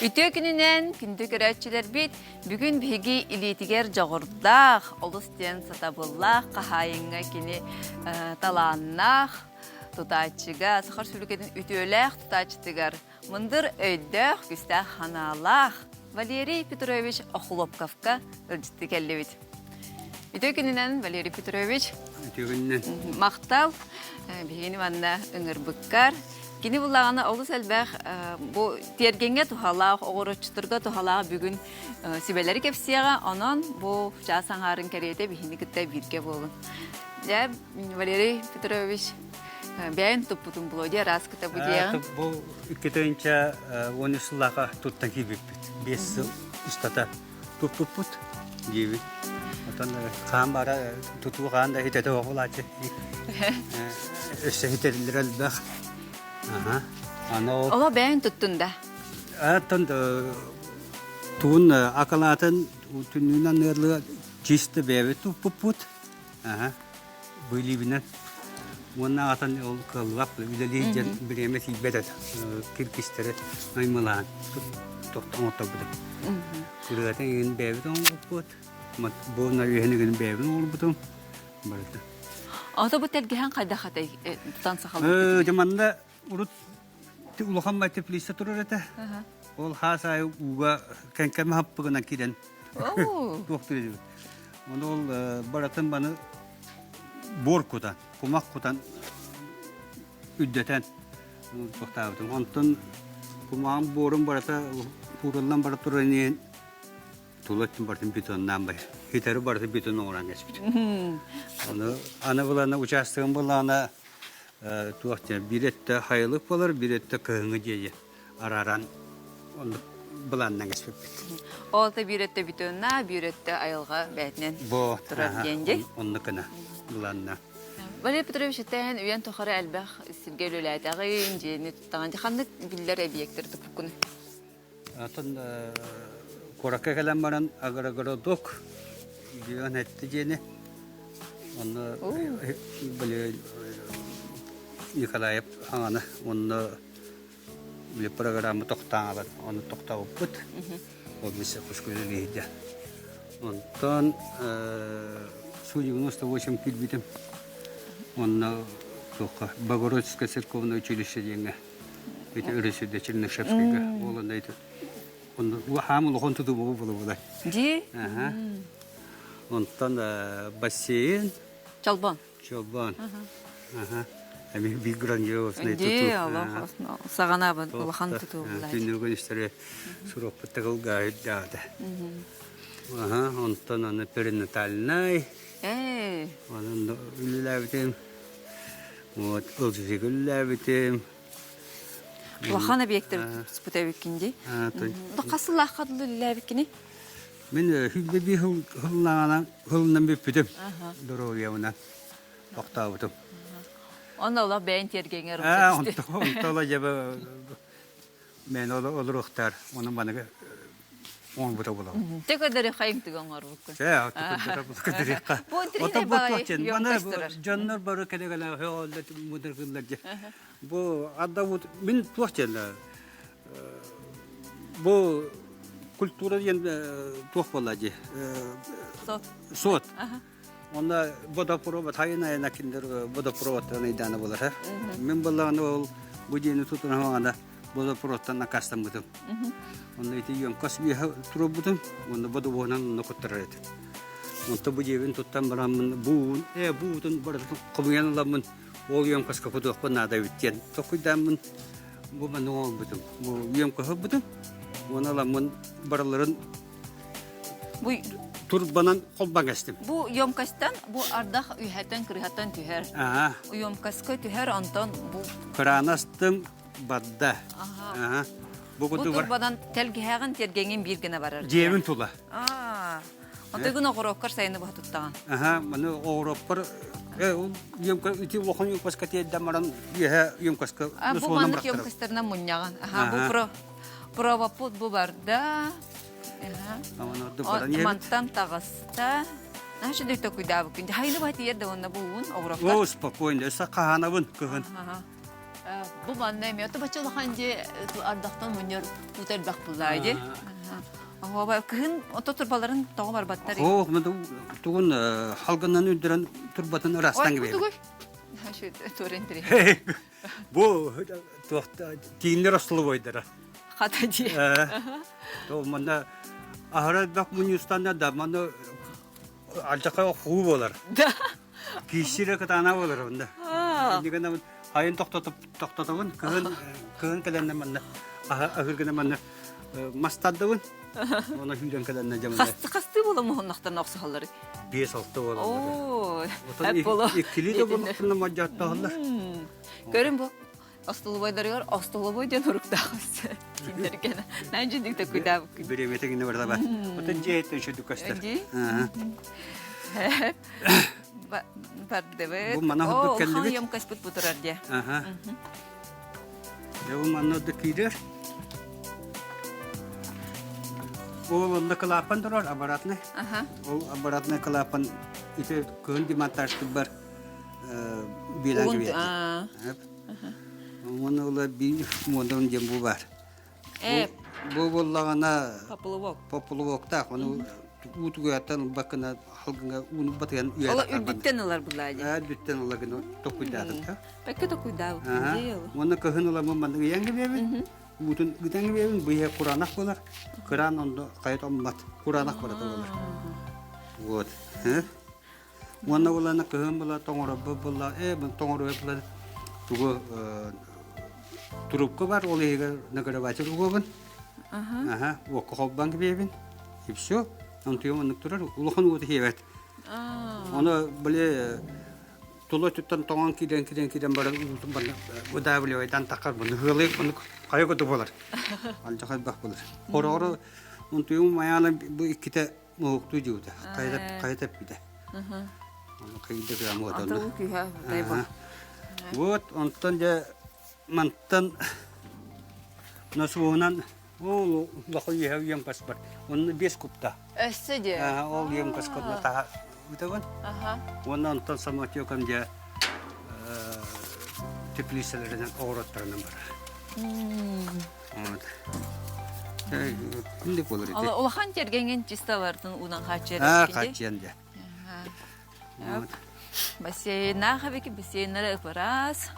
Үтүө күнүнэн, күндү көрөөччүлэрбит, бүгүн биһиги илиитигэр дьоҕурдаах, олус диэн сатабыллаах хаһаайыҥҥа кини талааннаах тутааччыга, Саха Өрөспүүбүлүкэтин үтүөлээх тутааччытыгар мындыр өйдөөх, күүстээх санаалаах Валерий Петрович Охлопковка ыалдьыттыы кэллибит. Үтүө күнүнэн, Валерий Петрович. Үтүө күнүнэн. Махтал. Биһигини манна ыҥырбыккар. Кини буллаҕына олус элбэх бу тиэргэҥҥэ туһалаах, оҕороччутарга туһалаах бүгүн сүбэлэри кэпсиэҕэ. Онон бу чаас аҥаарын кэриэтэ биһини кытта бииргэ буолун. Дьэ, Валерий Петрович, бэйэн туппутун булуо дии араас кыта бу диэҕин. Бу 2013 сыллааха туттан киирбиппит. 5 сыл устата туппуппут диибин. Отон хаан бара тутуу хаан да хитэтэ оҕулааччы. Өссө хитэриллэр элбэх. Аха. Аны ол Оло бэйэн туттун да. Аттан туун акалаатын түннүүнэн ыарлыга чисто бэйэбит туппуппут. Аха. Быылиибинэн уонна аҕатын ол кыаллыбат үлэлии дьон бириэмэ тиийбэт этэ. Киргизтэри наймылаан оҥотторбутум. Кырыатын игин бэйэбит оҥорбуппут. Бу үһүн игин бэйэбин оҥорбутум. Барыта. Ото бу тэлгэһэн хайдах этэй тутан сахалыы? Дьэ манна урут улахан теплица турар этэ. Ол хаас аайы ууга кэҥкэмэ хаппыгынан киирэн туох диэбит. Ону ол баратын баны буор кутан, кумах кутан үрдэтэн туохтаабытым. Онтон кумаҕым буорун барыта кууруллан бара туран иһин тула өттүн барытын бетоннаан бай. Хитэри барыты бетон оҥорон кэспит. Аны аны булана учаастагым булана туох диэн биир өттө хайылык болар, биир өттө кыһыҥҥы дьиэ арааран оннук былааннан кэспиппит. Ол да биир өттө бетонна, биир өттө айылҕа бээтинэн Бу турар диэн дии. оннук гына былаанна. Валерий Петрович эттээн үйэн тухары элбэх сиргэ үлэлээтэҕин, дьиэни туттаҕын. Ханнык биллэр эбийиэктэри туппуккунуй? Атын куоракка кэлэн баран агрогородок диэн этти диэни онно били Николаев хаҥаны онно били программа тохтааҥалар ону тохтообуппут ол биссе кускуйда биһидэ онтон су 98 киирбитим онно туохха Богородское церковное училище диэҥҥэ Ити өрүсүдэ Чернышевскайга буолан ити онно хаам улахан тутуу буолу Дии? Аха. Онтон бассейн. Чолбон. Чолбон. Аха. Эми бир грандиозный тутуу. Дии, олох саҕана улахан тутуу булааччы. Түннүгүн истери суруоппут тагылга Аха, онтон аны перинатальнай. Ээ. Онон үлэлээбитим. Вот, ылдьыйга үлэлээбитим. Улахан объектар туппут эбиккин дии. Хас сыллаахха дылы үлэлээбиккиний? Мин сүүрбэ биир сыллааҕынан сылынан бүппүтүм. Доруобуйабынан тохтообутум. Онно олох бэйэн тиэргэҥҥэр Онто ола дьэбэ мен олоруохтар оны маныга оҥорбута буолабын. Те көрдөрүөххэ иҥтиги оҥорбуккун. Чэ, көрдөрүөххэ. Бу Ото бу маны дьоннор бары кэлэ-кэлэ хөҕөллөр мудыргыллар дьэ. Бу адда мин туох диэн бу культура диэн туох буолла дии Сот. Сот. Онно водопровод хайын-айына кинилэр водопроводтан ыйдаана буолар. Мин буоллаҕына ол бу дьиэни тутан водопроводтан аккаастаммытым. Онно ити емкость үөһэ туруорбутум, уонна водовоһунан онно куттарар этим. Онто бу дьиэбин туттан бараммын буун, э буутун барытын хомуйан ыламмын ол емкостка кутуохпун наада эбит диэн толкуйдааммын бу манна оҥорбутум. Бу емкоһы ылбытым. Уонна ыламмын барыларын Бу турбанан холбоҥ эстим. Бу емкостьтан бу ардах үһэтэн кырыһаттан түһэр. Аха. Емкостька түһэр, онтон бу Кыраанастым барда. Аха. Аха. Бу Бу курдук турбанан тэлгэһэҕин тиэргэҥин биир гына барар. Дьиэбин тула. Аа. Отойгун оҕуруоккар сайыны быһа туттаҕын. Аха, маны оҕуруоппар емка ити улахан емкостька тиэрдэн баран үөһэ емкостька А бу маннык емкостьтарынан мунньаҕын. Аха, бу про провопут бу барда. Мантан таҕыста. Наша дөй токуйдаабыккын. Хайны бат иер да онна бу уун оҕуруоккар. О, спокойно. Өссө хаһаанабын кыһын. Бу манна эмиэ бачча улахан дьиэ ардахтан мунньар уута элбэх буллаа дии. Оһуоба кыһын ото турбаларын тоҕо барбаттар. Ох, тугун халгынан үрдүрэн турбатын ырастан Ой, тугуй? Туорен Бу тииннэр остолобуойдара. Хата дии. То манна аһара элбэх мунньустанна да манна алдьархай хуу буолар. Да. Кииссире кытаана буолар онно. Иннигэн хайын тохтотобун, кыһын кыһын кэлэннэ манна аһыргына манна мас тардабын. Оны хүйден кэлэннэ дьамына. Хасты хасты буола муһуннахтан охсоһоллор. 5-6 буолаллар. Оо, эп боло. Иккили да буоллахтарына мадьааттаһаллар. Көрүн бу остолобуойдарыгар остолобуой диэн уруктаах кинилэргэ наан дьиндик такуйдаабыккын. Бириэмэтэ гинэ барда ба. Отон дьиэттэн шүдүк көстөр. Бардыбыт. Бу мана худдук кэллибит. О, емкость бу турар дии. Аха. Дьэ бу манна ордук киирэр. Ол онно кылаапан турар обратный. Аха. Ол обратный кылаапан ити кыһын демонтажтыбар биэлэн кэбиэтэ. Уонна ыла биир муодун диэн бу баар. Бу буоллаҕына поплавок. Поплавоктаах. Ону уу тугуйаттан ылбаккына халгыҥа ууну батыган Ол үрдүттэн ылар булаа дии. Үрдүттэн ылар гына токуйдаатым. Бэккэ токуйдаабыт дии. Уонна кыһын ыламмын маннык ыйан кэбиэбин. Уутун ытан кэбиэбин быйа кураанах буолар. Кыраан онно хайа томмат. Кураанах барата буолар. Вот. Уонна булана кыһын була тоҥороббут була э тоҥоруо була тугу трубка бар ол иһигэр нагреватель угабын. Аха, уокка холбоон кэбиэбин. И все. Онтуйум оннук турар. Улахан уоту хиэбэт. Ону били тула өттүттэн тоҥон киирэн киирэн киирэн баран уутун барна выдавливайтан таххар буну хыалый оннук хайа куту болар. Алдьархай бах болар. Хороҕор онтуйум майаана бу иккитэ Моһуктуу дьиэбитэ, хайа тэппитэ. Ону кыйда кыам Ата күүһэ тайба. Вот, онтон дьэ мантан насуһунан ол улахан үөһэ үйэм каспар. Онно 5 кубта. Өссө дьэ. Ол үйэм каскар таһа ыытабын. Уонна онтон самотеком дьэ теплицаларынан оҕуруоттарынан барар. Күндүк болор ити. Улахан тергеңин чисталартын унан хааччыйар Аа, хааччыйан дьэ. Бассейнаах эбики бассейнара ыпыраас.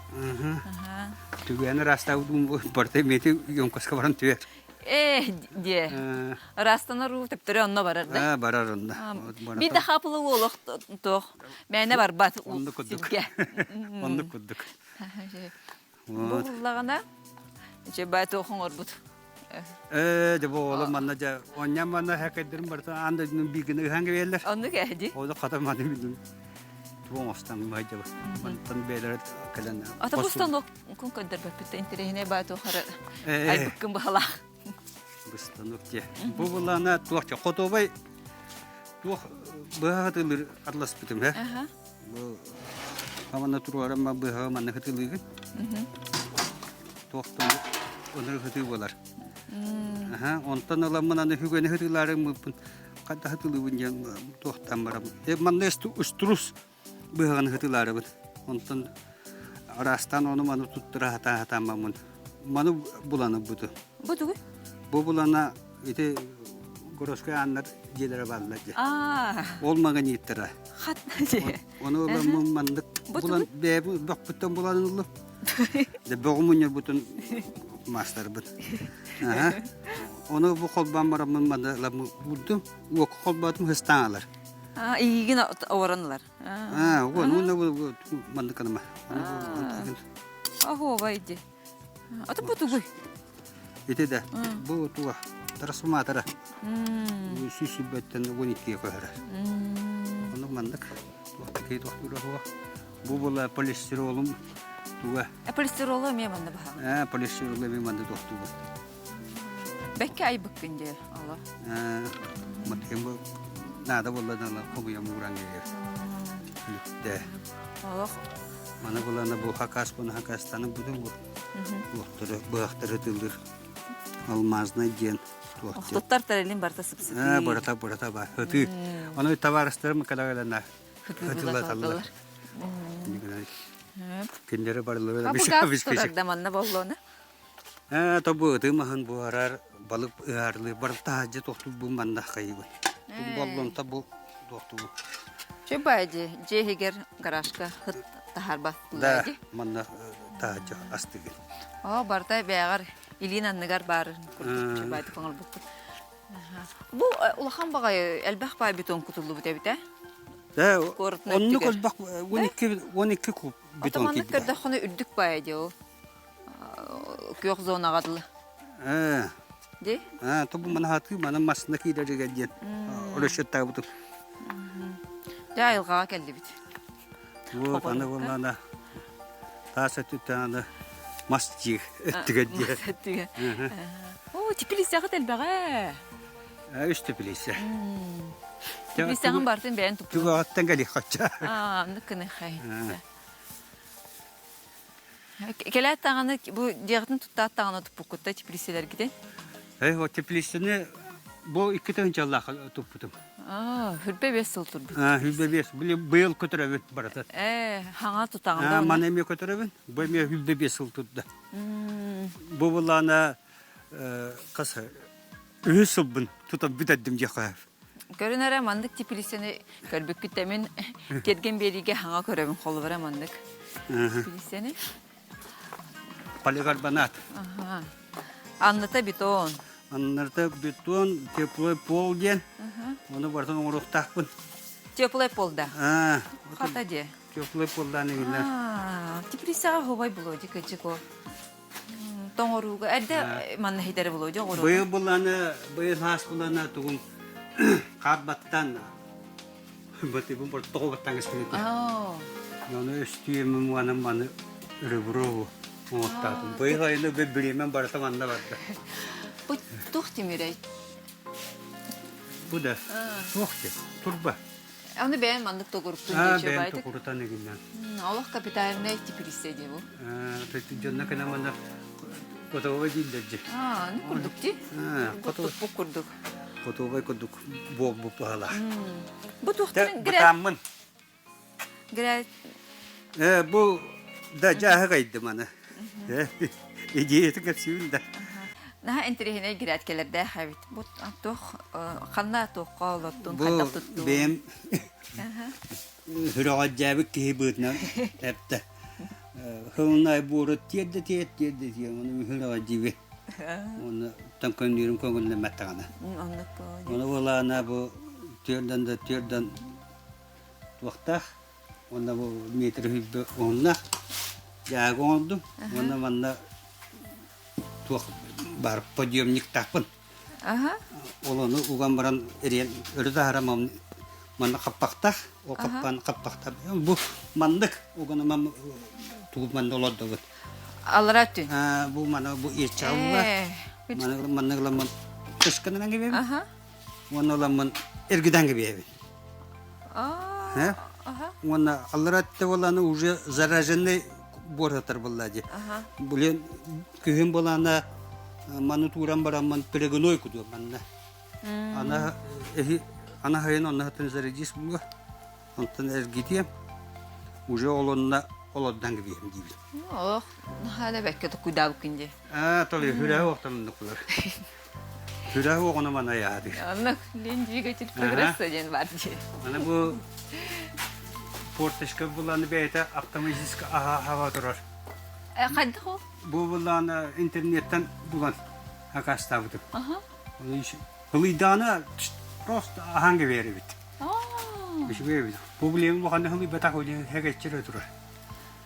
Түгэни ырастаабытым барыта мети ёмкоска баран түөр. Э, диэ. Ырастанар уу төптөрө онно барар да. Аа, барар онно. Бир да хаапыла олох туох. Мээнэ барбат Оннук курдук. сиргэ. Оннук курдук. Бу буллаҕына дьэ баатыах оҥорбут. Ээ, дьэ бу оҕолор манна дьэ оонньоон манна хэкэйдэрин барыта аан дойдуну бииргини ыһан кэбиһэллэр. Оннук ээ дии. Ону хата маны билим тугу оҥостон баһыйдьабыт. Мантан бэйэлэрэ кэлэн Ата бу станок кун көрдөрбөппүт интэриэһинэй баатыахара айбыккын баһалаах. Бу станок дьэ. Бу булана туох дьэ хотуобай туох быһа хатылыр атласпытым һэ. Бу Амана туруоран быһаҕы манна хытылыыгын. Туохтан онор хытыы буолар. Аха, онтон ыламмын аны хүгэни хытыылаарыммыппын ханта хытылыыбын диэн туохтан барабын. Манна устурус быһаҕын хытыылаарыбын. Онтон араастаан ону маны туттара хатаа хатааммаммын. Маны буланы буту. Бу тугуй? Бу булана Ити городской ааннар дьиэлэрэ бааллар дьэ. Ол магниттара. Хат дьиэ. Ону ыламмын маннык булан бэйэбин бөхпүттэн булан ыллым. Дэ бөҕү мунньарбытын маастарбыт. Ону бу холбоон бараммын манна ыламмын уурдум. Уокка холбоотум хыстаан алар. Игин оорон ылар. Аа, уонна бу маннык аныма. Оһуобай ди. Ата бу тугуй? Ити да, бу туга трансформатора. Сүүс 12-ге көһөрөр. Оннук маннык туох туох туох Бу була полистиролум туга. Полистиролу эмиэ манна баһа. Э, полистиролу эмиэ манна туохтуубут. Бэккэ айбыккын дии, алла. Э, маттыгын бу наада буолла да хомуйам ууран кэлэр. Бүттэ. Олох. Маны булана бу хакас буну хакастаны бутун бу. Туохтары быһахтары тыллыр. Алмазный диэн туох. Туттар тэрилин барыта сыпсытыы. Барыта барыта бар. Хытыы. Ону табаарыстарым калагалана хытылаталлар. Кинилэри барылары Бу газ турар да манна боллуона. Ээ, тобу ытыы маһын буһарар, балык ыһаарлыы бар таһырдьа тохтуубун манна хайыбын. Боллонто бу тохтуубун. Чө баайди, дьиэ иһигэр гаражка хыт таһаарбат Да, манна таһырдьа астыгын. Оо, барыта бэйэҕэр илиин анныгар баар курдук чө баайдык оҥорбуккут. Бу улахан баҕайы элбэх баай бетон кутуллубут эбит ээ? Да, оннук элбэх 12 12 куб бетон киирдэ. Көрдөххүнэ үрдүк баайа дии ол. Күөх зонаҕа дылы. Ээ. Ди? Аа, тобу мана хатыы мана масына киирэригэр диэн расчеттаабытым. Дьэ айылҕаҕа кэллибит. Вот аны буоллаана таас өттүттэн аны мас дии өттүгэр дии. Мас өттүгэр. Оо, теплицэҕит элбэҕэ. Үс теплица. Теплицэҕин барытын бэйэн туппут. Түгэҕиттэн кэлиэххэ. Аа, оннук гыныхай. Кэлээт даҕаны бу дьиэҕитин туттаат даҕаны туппуккутта теплицэлэргитин? Э, вот теплицаны бу 2 тыһыынчалаах туппутум. Аа, 25 сыл турбут. Аа, 25. Били быйыл көтөрөбүт барыта. Ээ, хаҥа тутаҕын да. Маны эмиэ көтөрөбүн. Бу эмиэ 25 сыл турда. Бу булаана хас үһүс сылбын тута бүтэрдим диэххэ. Көрүн эрэ маннык теплицаны көрбүккүт мин тиэргэн биэриигэ хаҥа көрөбүн холобура маннык теплицаны. Поликарбонат. Анныта бетон. Анныта бетон, теплый пол диэн. Оны барытын оҥоруохтаахпын. Теплый пол да. Хата дии. Теплый полдаан игиннэр. Теплицаҕа хобой булуо ди кычыко. Тоҥорууга эрдэ манна хитэрэ булуо дии оҕурууга. Быйыл буланы, быйыл хаас булана тугун хаар баттан батыбын тоҕо баттан кэспит. Ону өстүйэмим уонна маны ребро оҥоттаатым. Быйыл айыны бириэмэм барыта манна барда. Бу туох тимирэй? Бу да туох ти? Турба. Аны бэйэн маннык тогуруктун Аа, диэчи бэйэм байтык. токурутан игиннэн. Олох капитальнай теплица дии бу. Дьонно кэнэ манна котовой дииллэр дьи. Аа, ну курдук ди. Туппук курдук. Котовой курдук буолбут баһала. Бу туохтарын Бытааммын. Грэ Э, бу да дьааһы кайдым аны. Идеятын кэпсиибин да. Наһаа интэриэһинэй гирээткэлэрдээх эбит. Бу туох ханна туохха олордун, Бу хайдах туттуун? бэйэм сүрэҕэлдьээбит киһи быһыытынан эптэ. Хылынай буору тиэрдэ тиэрдэ тиэрдэ тиэрдэ ону сүрэҕэлдьиибин. Уонна тан көҥнүүрүм көҥүллэммэт даҕаны. Оннук Ону буолаана бу түөрдэн да түөрдэн туохтаах уонна бу метр сүүрбэ уһуннаах дьааһык оҥордум уонна манна туох баар подъемниктаахпын. Ол ону уган баран эриэн өрө таһара манна хаппахтаах ол хаппан хаппахтаах бу маннык уган тугу манна олордобут. Аллара өттүн. Бу мана бу иэччэҕэ маны маннык ыламмын тышканынан кэбиэбин. Уонна ыламмын эргитэн кэбиэбин. Уонна аллара өттө буоллаана уже зараженный буор буолла дии. Блин, күһүн буолаана маны тууран бараммын перегной кутуом манна. Ана ана хайын онно хатын зарядис була. Онтон эргитиэм. Уже олонна олордан кэбиэм диибин. Олох наһаа да бэккэ токуйдаабыккын дии. Аа, толи хүрээ охтон кулар. Хүрээ оҕону мана яады. Оннук лин двигатель прогресса диэн бар дии. Аны бу форточка буланы бэйэтэ автоматически аһа турар. Хайдах ол? Бу буланы интернеттен булан акастаабытым. Хылыйдаана просто аһаҥга биэрэбит. Үчүгэй Бу билиэм улаханна хылыйбатах үлэ хэгэччир турар.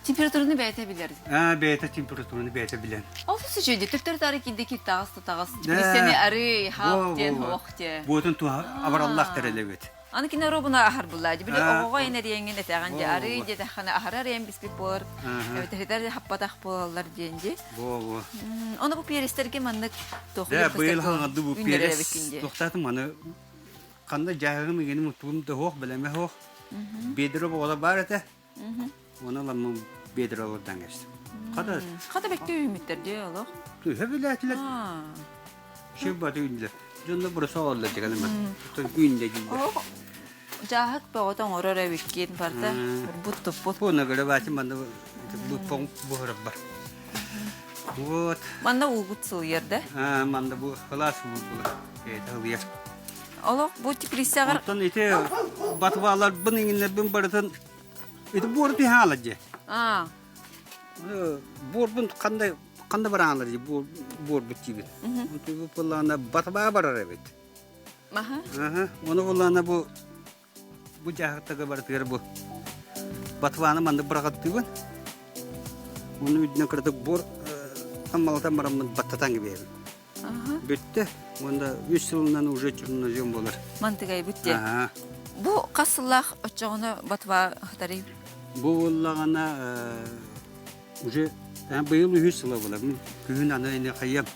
Температураны бэйэтэ билэр. Аа, бэйэтэ температураны бэйэтэ билэн. Ол үчүгэй төптөр тары киирдэ киир таҕыс да таҕыс. Сени арый, хаап диэн, ох диэн. Буотун туha абараллаах тэрилэбит. Аны кини робуна аһар булла. Били оҕоҕо энэриэҥин этэҕин дии, арый диэтэххинэ аһарар эм биспит буолар, эбэтэр хаппатах буолаллар диэн дии. Бо-бо. Ону бу перестэргэ маннык туох Да, быйыл хаҥарды бу перес туохтаатым маны ханна дьааһыгым игини муттугум да суох, бэлэмэ суох. Бедро оҕото баар этэ. Оны ламмын бедро олордан кэстим. Хата Хата бэккэ үүммүттэр дии олох. Түһэ билээтилэр. Шив баты үүннүлэр. Дьонно бұраса оллар дегеним. Үүннэ дииллэр. Дьааһык бөҕөтө оҥорор эбиккин барда бут туппут. Бу нагара баати манна Бу буһарабар. Вот. Манна уугут сылыйар да? Манна бу ылаас уу була. Это ылыйар. Олох бу теплицаҕар... Оттон ити батваларбын иҥиннэрбин барытын ити буор түһаалар дьэ. Аа. Буорбун ханда ханда бараалар дьэ буорбут диибин. Онту буллаана батваа барар эбит. Аха. Аха. Ону буллаана бу Бу дьааһыктарга барытыгар бу батваны маннык быраҕаттыыбын. Ону үрдүнэн кыратык буор таммалатан бараммын баттатан кэбиһэбин. Бүттэ. Уонна үс сылынан уже чернозем буолар. Мантыгай бүттэ. Бу хас сыллаах оччоҕуна батва хатарый? Бу буоллаҕына уже быйыл үһүс сыла буолар. Мин күһүн аны ини хайыам.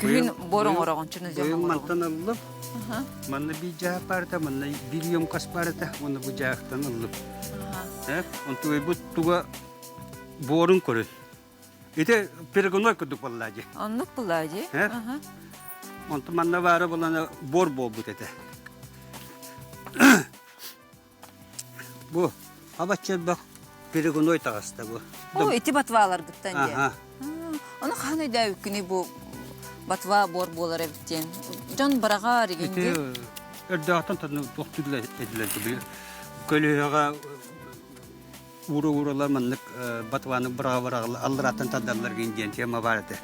Күһүн бор оҥороҕун, чернозем Быйыл оҥороҕун. мантан ыллым. Манна биир дьаһах баарыта, манна биир емкость баарыта, уонна бу дьаһахтан ыллым. Онтугайбыт туга буорун көрүн. Ити перегной курдук буолла дии. Оннук буолла дии. Онтон манна баара булана буор буолбут этэ. Бу абачча элбэх перегной таҕыста бу. О, ити батваларгыттан диэн. Ону хаһан өйдөөбүккүнүй бу батва буор буолар эбит диэн. Дьон быраҕар игин Ити өрдөөхтөн таны туохтуулар этилэр көлүөһэҕэ уура-ууралар маннык батваны быраҕа-быраҕа алларааттан тардаллар гин диэн тема баар этэ.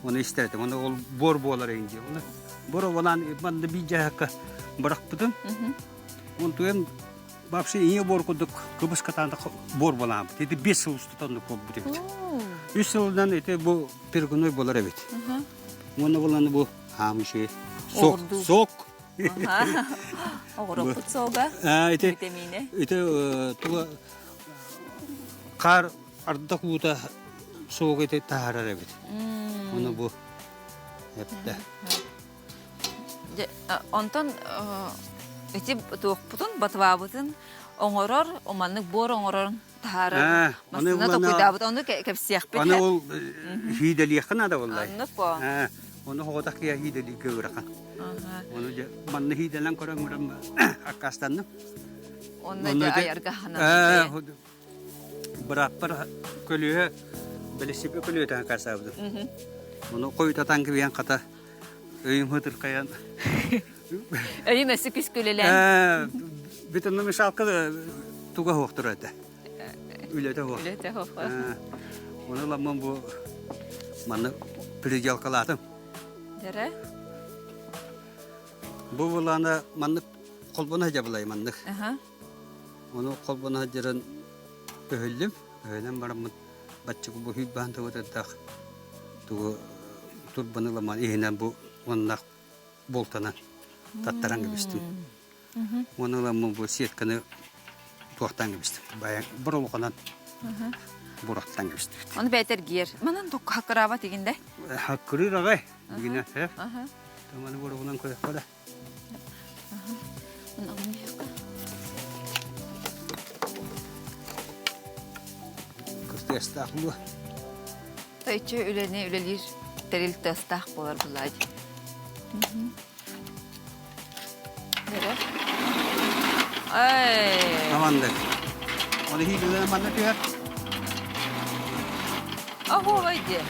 Оны истэр этим. Оны ол буор буолар игин диэн. Оны буор болан манна биир дьаһакка бырахпытым. Онтуйан вообще ийэ буор курдук кыбыс катаанда буор буолаабыт. Ити 5 сыл устата оннук буолбут эбит. Үс сылынан ити бу перегной буолар эбит. Уонна буланы бу хаамыши сок сок Оҕуруоппут суога витамине. Ити туга хаар ардах уута суога ити таһаарар эбит. Ону бу эптэ. Онтон ити туохпутун, батвабытын оҥорор, маннык буор оҥорон таһаарар массыына токуйдаабыт, ону кэпсиэхпит. Аны ол хиидэлиэххэ наада буоллай. Оннук по. Ону хоҕотох киһи хиидэлииргэ ыарахан. Ону дьэ манна хиидэлэн көрөн көрөн аккаастанным. Онно дьэ айарга ханан. Бырааппар көлүөһэ бэлисипиэ көлүөтэ аккаастаабытым. Ону хойутатан кибиэн хата өйүм хытырхайан Өйүм өссө күскүлэлээн. Бетономешалка туга суохтур этэ. Үлэтэ суох. Үлэтэ суох. Ону ламмын бу манна переделкалаатым. Дэрэ? Бу булаана маннык холбоно сылдьабылай маннык. Ону холбоно сылдьарын өһүллүм. Өһүлэн бараммын баччык бу хүйбаан тыбытырдаах тугу турбаны ламан иһинэн бу уонна болтанан таттаран кэбистим. Уонна ыламмын бу сетканы туохтаан кэбистим. Баян боролуханан бурахтаан кэбистибит. Ону бэйэтэ эргийэр. Манан токка хаккыраабат игин да? Хаккырыыр аҕай. Игинэ. Таманы боругунан көрөххө да. Кыртыастаах буо. Тайчы үлэни үлэлиир тэрил тыастаах буолар булаадь. Ай. Таманды. Оны хиилилер манна түһэр. Аһуобай дии.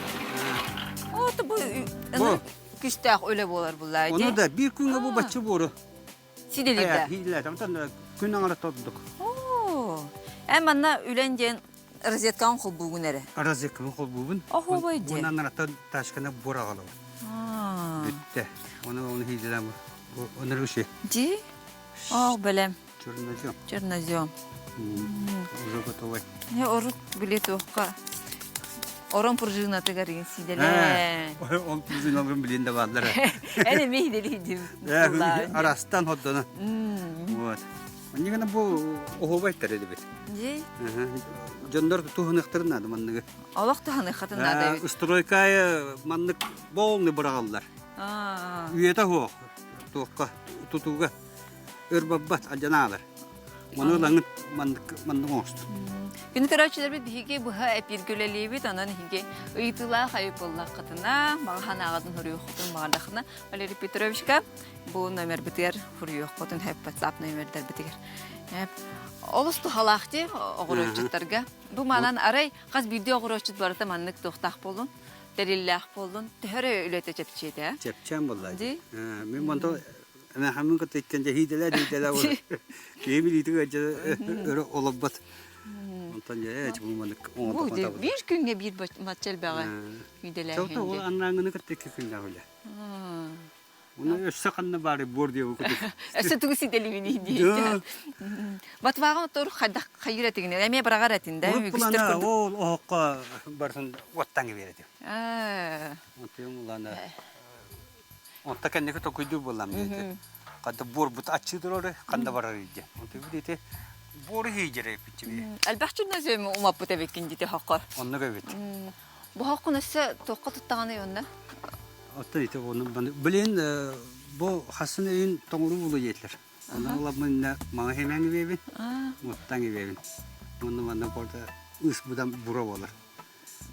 О, бу Бу күстээх үлэ буолар буллаа Ону да биир күҥҥэ бу баччы буору. Сиделирдэ. Хиилилэр. Онтон күн аҥара тордук. Оо. Эн манна үлэн диэн розеткаҕын холбуугун эрэ. Розетканы холбуубун. Оһуобай диэн. Уонна анараттан тачканы буор аҕалабын. Бүттэ. Оны оны хиилилэр Оны руши. Ди? О, бэлэм. Чернозем. Чернозем. Уже готовый. Я орут били туохха орон пружинатыгар игин сиделээ. Ол пружиналарын билин да бааллар. Эн эми хиделийдим. Арастан ходдоно. Вот. Оннигана бу оһуобай эдибит. Ди? Дьоннор туһаныахтарын наада манныгы. Олох туһаныаххатын наада эбит. Стройкая маннык полный быраҕаллар. Үйэтэ суох туохха тутууга өр барбат алдьанаалар. Ону ылаҥыт маннык маннык оҥостун. Күн көрөөччүлэрбит биһиги быһа эпииргэ үлэлиибит, онон эһиги ыйытыылаах айып буоллаххытына, маҕаһан ааҕатын суруйуоххутун баҕардаххына, Валерий Петровичка бу номербытыгар суруйуоххутун сөп WhatsApp номердарбытыгар. Олус туһалаах дии оҕуруотчуттарга. Бу манан арай хас биирдии оҕуруотчут барыта маннык туохтаах буоллун, тэриллээх буоллун, төһө эрэ үлэтэ чэпчиэтэ. Чэпчээн буолла. Дии. Мин онто Эмээхэммин кытта иккиэн дьэһиидэлээ диидэлээ киһи билиитигэр дьэ өрө олорбот. Онтон дьэ бу маннык оҥордоххо Биир күҥҥэ биир мачча элбэҕи күйдэлээһин ол аннааҥҥыны кытта икки күннээх үлэ. Уну өссө ханна баары буор диэбит курдук. Өссө тугу сиделибиний дии. Батваҕын отор хайдах хайыр этигин эмиэ быраҕар этин да үгүстэр курдук. Ол оһоххо барытын уоттаҥ биэрэтим. Отуйум улана Онто кэнники токуйдуур буоллам диэти. Ханна буорбут аччыы турары, ханна барар диye. Онто билити буору хийдьэрэ эппитчи. Элбэх чүннөзүөмү умаппыт эбиккин дити хоххор. Оннук эбит. Бу хоххун өссө туохха туттаҕыный онно? Оттон ити ону билин бу хасын өйүн тоҥоруу булу диэтилэр. Онон ыламмын маҥа хэмэҥ ибиэбин, муттаҥ ибиэбин. Онно манна порта ыс будан бура болар.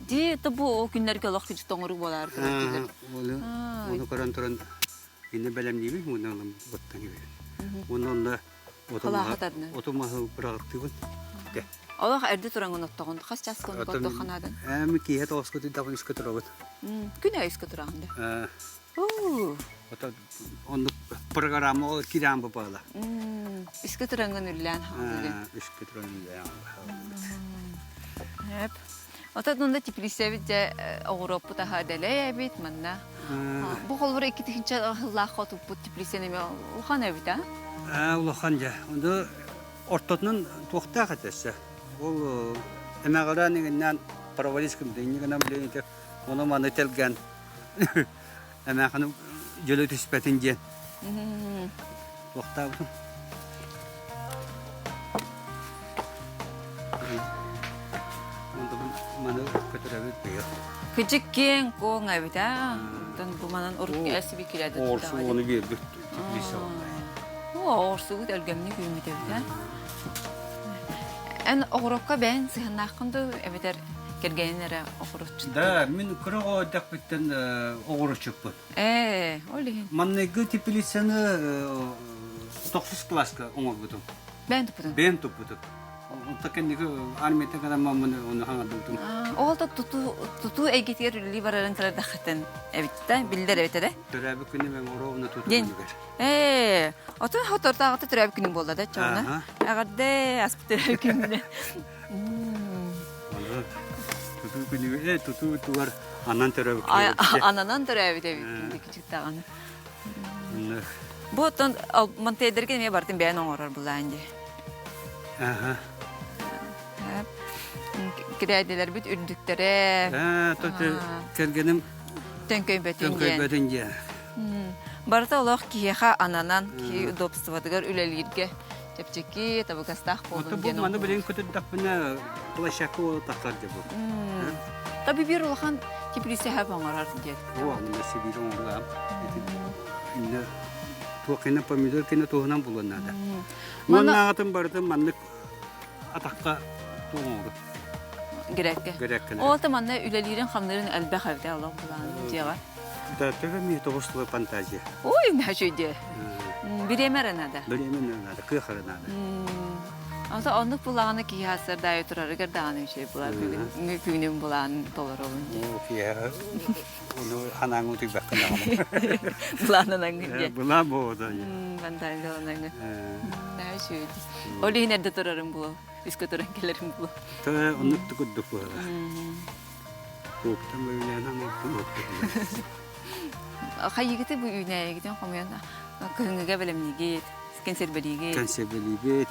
Дии, то бу ол күннэргэ олох күдьү тоҥорук буолаар көрөттүлэр. Ону көрөн туран инне бэлэмниибин уонна ылан баттан кэбиһэбин. Уонна онно оту маһы быраҕаттыыбын. Олох эрдэ тураҥын оттоҕун хас час оттохханаадан? Эми киэһэ тоҕуска түйдабын үскэ турабыт. Күн аайы үскэ тураҕын да? Ото оннук программа ол кирээн бапаала. Үскэ тураҥын үллээн хаалыгын. Үскэ туран үллээн хаалыгыт. Эп. Отон онно теплицэбит дьэ оҕуруоппут аһа дэлэй эбит манна. Бу холобура 2000 сыллаахха отуппут теплицэн эмиэ улахан эбит а? Ээ улахан дьэ. Онду ортотунан туохтаах этэ өссө. Ол эмэҕирээн иҥиннээн провалис гыммыт. Инньэ гынан билигин ити ону маны тэлгээн эмээхини дьөлө түспэтин диэн туохтаабытым. Маны көтөрөбүт быйыл. Кыдьык киэҥ куоҥ эбит аа. Онтон бу манан урукку эсиби кирээдэ Оорсу ону биэрбит теплица Оо, оорсугут өлгөмнүк үүммүт эбит аа. Эн оҕурокко бэйэн сыһыннааххын дуу эбэтэр кэргэнин эрэ оҕуруччут? Да, мин кыра оҕо эрдэхпиттэн оҕуруччуппун. Ээ, ол иһин. Манныгы теплицаны тохсус кылааска оҥорбутум. Бэйэн туппутун? Бэйэм туппутум. Онто кэнники армията кадаммаммын ону хаҥардыбытым. Ол да тутуу тутуу эйгэтигэр үлэлии барарын кырадаххытын эбит да, биллэр эбит эрэ. Төрөөбүт күнүм ровно тутуу күнүгэр. Ээ, отон хотортааҕыта төрөөбүт күнүм буолла да чоҕуна. Эҕэрдэ, аспыт төрөөбүт күнүнэн. Аны тутуу күнүгэр, э, тутуу тугар анан төрөөбүт Ананан төрөөбүт эбит кичиктаҕаны. Бу оттон монтейдерге эмиэ бартын бэйэн оҥорор булаан дии. Аха. Кирээдилэрбит үрдүктэрэ. Ээ, кэргэним Төҥкөйбөтүн диэн. Төҥкөйбөтүн диэн. Барыта олох киһиэхэ ананан, киһи удобствотыгар үлэлииргэ чэпчэки, табыгастаах буолун диэн. Маны билин көтүрдэхпинэ площадка буола тахсар дьэ бу. Таби биир улахан теплицэһэ оҥорор диэн. Оо, мында Сибиир оҥоругаам. Инне туох кэннэ помидор кэннэ туһунан булуон наада. Уоннааҕытын барытын маннык атахха туох оҥору. Грекке. Греккелер. Ол та манна үлэлиирин-хамныырын элбэх эбит олох булаан дьиэҕэ. Да, төбө ми тоҕус фантазия. Ой, нахачуйде. Бириэмэ эрэ надо. Бириэмэ надо, кыах эрэ надо. Ата оннук булаҕына киһи сардаайы турарыгар даҕаны үчүгэй булар бүгүн күнүм булаан толоробун диye. Оо, киһи ону ханаҥ утуйбакка даҕаны. Былаанынан диye. Былаан буолда. Фантазияланан. Наһаа үчүгэй. Ол иһин эрдэ турарым буол. Үскэ туран кэлэрим буол. Та оннук курдук буолар. Уоптан бөйүлээн оттон оттон. Хайыгыты бу үүнээйигитин хомуйан кыһыҥҥыга бэлэмниигит, кэнсиэрбэлиигит. Кэнсиэрбэлиибит.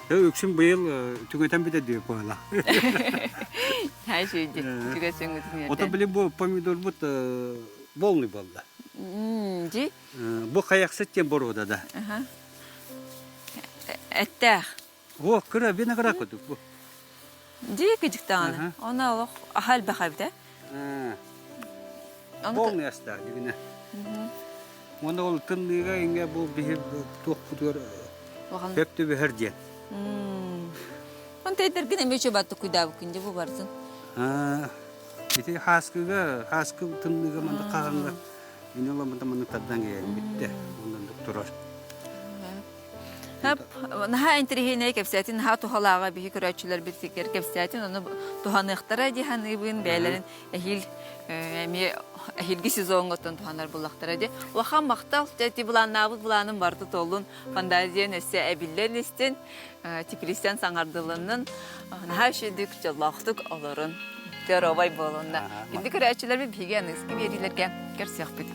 Үксүн быйыл түгэтэн бүтэ диye буола. Хай сүйді. Түгә сөңгүтүн Ото били бу помидорбут полный буолла. Ди? Бу хайахсыт диэн боруода да. Эттээх. О, кыра виноград курдук бу. Дии кыдьыктаҕына. Она олох аха элбэх эбит ээ. Полный астаах дигинэ. Уонна ол тымныыга иҥэ бу биһи туохпутугар Хөп түбэһэр диэн. Он тейдергин эмиэ чөбаттык куйдаабыккын дьэ бу бартын. Ити хааскыга, хааскы тымныыга маннык хаһаҥҥа ини оламмыта маннык тардан кэлэн бүттэ. Оннук турар. Наһаа интэриэһинэй кэпсээтин, наһаа туһалааҕа биһи көрөөччүлэрбит кэпсээтин, ону туһаныахтара дии саныыбын, бэйэлэрин эһиил эмиэ эһиилги сезоҥҥа туһанар буллахтара дии. Улахан махтал, ти былааннаабыт былааным барыта туоллун, фантазиян өссө эбиллэн истин, теплицэн саҥардылыннын, наһаа үчүгдүк, дьоллоохтук олорун, здоровай буолунна. Күндү көрөөччүлэрбит биһиги аныгыскы биэриилэргэ көрсүөхпүт.